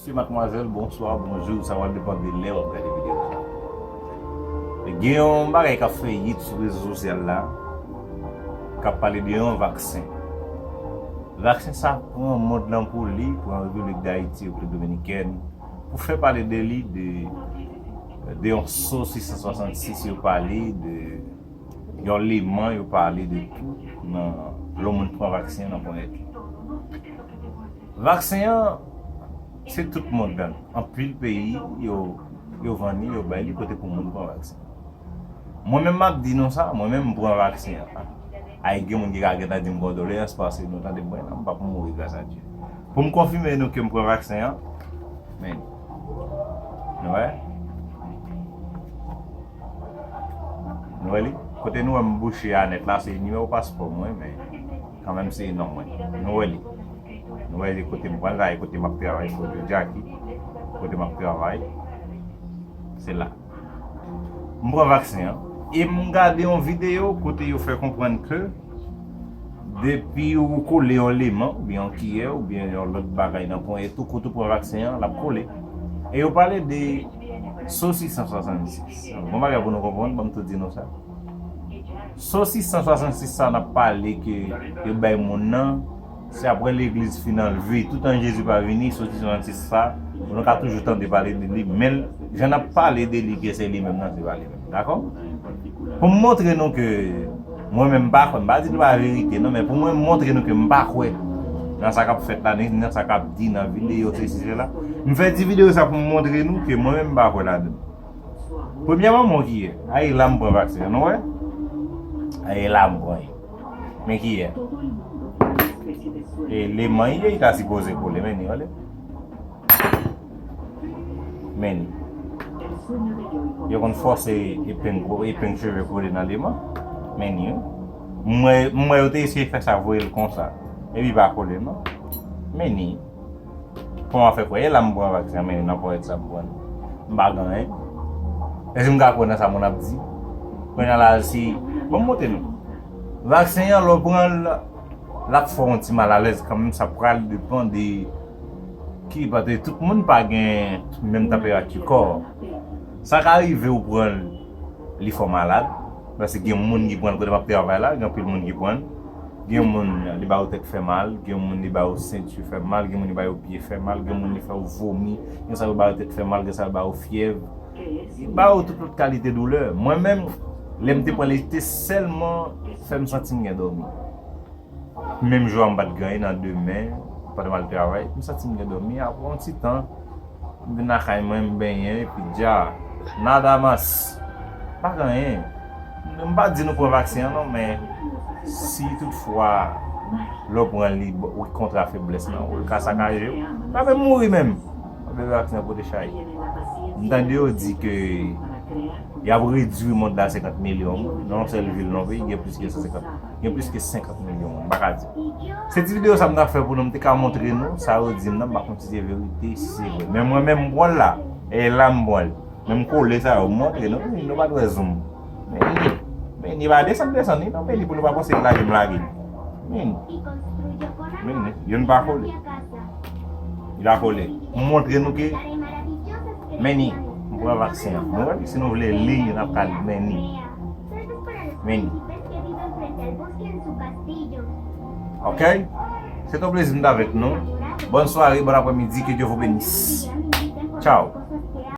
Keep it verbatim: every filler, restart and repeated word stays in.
Mesye, madmwazèl, bonswa, bonjou, sa va depann de lè w ap gade videyo sa. Gen yon bagay k ap fè yit sou rezo sosyal la, k ap pale de yon vaksen. Vaksen sa pran mond lan pou li, pran Repiblik Dayiti, Repiblik Dominikèn, pou fè pale de li, de, de yon so sis san swasannsis yo pale, de yon leman yo pale de tout nan lè moun pran vaksen nan ponyèt li. Vaksen an, se tout mond lan. Anpil peyi, yo, yo vann li, yo bay li kote pou moun pran vaksen. Mwen menm m ap di nou sa, mwen menm m pran vaksen an. Ay, gen moun ki ka gentan di m kondoleyans paske nou tande mwen, m p ap mouri gras a Dye. Pou m konfime nou ke m pran vaksen an, men, nou wè? Nou wè li? Kote nou wè m bouche a nèt la, se nimewo paspò mwen, men kanmenm se non mwen. Nou wè li? Nou wè li kote m pran l la, e kote m ap travay, kote Jackie, kote m ap travay. Se la. M pran vaksen an. E m gade yon videyo kote yo fè konprann ke depi ou kole yon leman, oubyen yon kiyè, oubyen yon lòt bagay nan ponyèt ou, kote ou pran vaksen an, l ap kole. E yo pale de so sis san swasannsis. Bon bagay pou nou konprann, ban m tou di nou sa. So sis san swasannsis sa n ap pale ke yo bay moun nan, se apre legliz fin anlve, toutan Jezi pa vini, so sis san swasannsis sa, nou ka toujou tande pale de li, men jan n ap pale de li, ke se li menm nan, se pa li menm. Dakò? Pou m montre nou ke mwen menm m pa kwè, m pa di l pa verite non, men pou mwen montre nou ke m pa kwè nan sa k ap fèt la, ni nan sa k ap di nan videyo, sesi, sela. M fè ti videyo sa pou m montre nou ke mwen menm m pa kwè ladan l. Premyèman, men yon kiyè. A e la m pran vaksen an, nou wè? A e la m pran li. Men kiyè. E leman li ye, li ta sipoze kole, men li, wale. Men li. Yo konn fòse epeng, epeng cheve kole nan leman. Men li, wi. M wè, m wè yo te eseye fè sa, voye l konsa. Epi pa kole, non. Men li. Kòman fè kwè? E la m pran vaksen an, men nan ponyèt sa m pran. M pa gen anyen. Èske m ka kwè nan sa moun ap di? Kounye a la, si, bon, m montre nou. Vaksen an, lè w pran l, l ap fè w yon ti malalèz kanmenm, sa pral depann de ki, paske tout moun pa gen menm tanperati kò. Sa ka rive ou pran l, li fè w malad, paske gen moun ki pran l kote m ap travay la, gen anpil moun ki pran l. Gen moun li ba yo tèt fè mal, gen moun li ba yo senti fè mal, gen moun li ba yo pye fè mal, gen moun li fè yo vomi, gen sa yo ba yo tèt fè mal, gen sa yo ba yo fyèv. Li ba yo tout lòt kalite doulè. Mwen menm, lè m te pran li, te sèlman fè m santi m gen dòmi. Menm jou a m pa t gen anyen nan demen, pandan m al travay, m santi m gen dòmi. Apre yon ti tan, m vin lakay mwen, m benyen, epi dja, nada mas. Pa gen anyen. M pa di nou pran vaksen an non, men si toutfwa lè w pran li, ou kontra feblès nan ou, l ka sakaje w. Pa menm mouri menm. Anben vaksen an pote chay. M tande yo di ke y ap redui mond la senkant milyon moun, nan yon sèl vil, nan yon peyi, gen plis ke san senkant, gen plis ke senkant milyon moun, m pa ka di. Se ti videyo sa m t ap fè pou nou, m te ka montre nou sa yo di m nan, m pa konn si se verite, si se vre. Men mwen menm m pran l la, e la m pran l. Men m kole sa yo, m montre nou, nou pa t wè zoom. Men li, men li pa desann, desann li non, men li pou nou pa panse l lage, m lage li. Men li, men li, youn pa kole. Li pa kole. M montre nou ke, men li, m pran vaksen an. Nou wè, si nou vle li, n ap ka li, men li. Men li. Ok? Se ton plezi m t avèk nou. Bonne soirée, bon après-midi, que Dieu vous bénisse. Ciao.